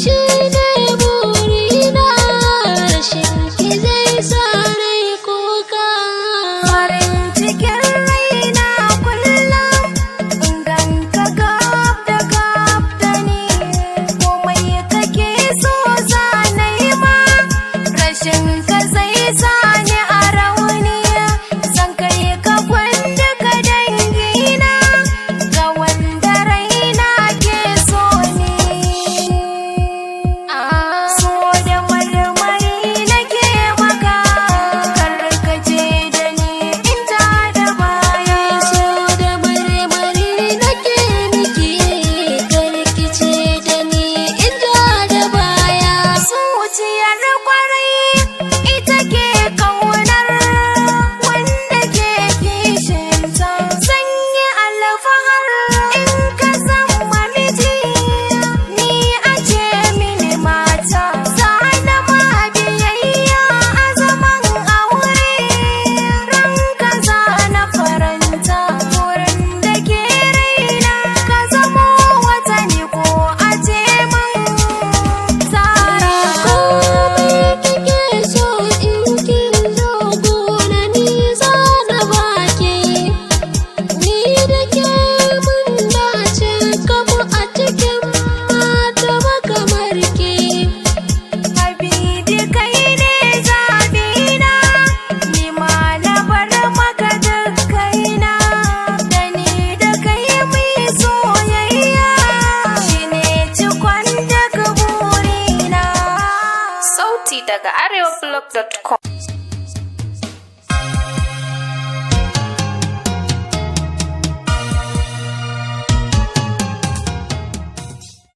Shi ne burina, rashin ki zai sa rai kuka. Farin cikin raina kullum in ganka gab da gab da ni. Komai kake so za na yi ma, rashin ka zai sa ni a rauni. Zan kai ka gwanda ka dangina, ga wanda raina ke so ni. So da marmari nake maka, karkace da ni in ta da baya. So da marmari nake miki, karkice da ni in ja da baya. Zuciyar kwarai ita ke kaunar wanda ke kishinta. Zan yi alfahar in ka zama miji, ni a ce mini mata. Zana ma biyayya a zaman aure, ranka zana faranta. Wurin da ke raina ka zamo wata ne, ko a ce min Zara. Komai kike so, in kin zo gona ni za na baki. Ni da ke mun dace, kamu a cikin mata ba kamar ki. Habibi, kai ne zabina, ni ma na bar maka duk kaina. Da ni da kai mu soyayya, shine cikon duk burina. Sauti daga arewablog.com.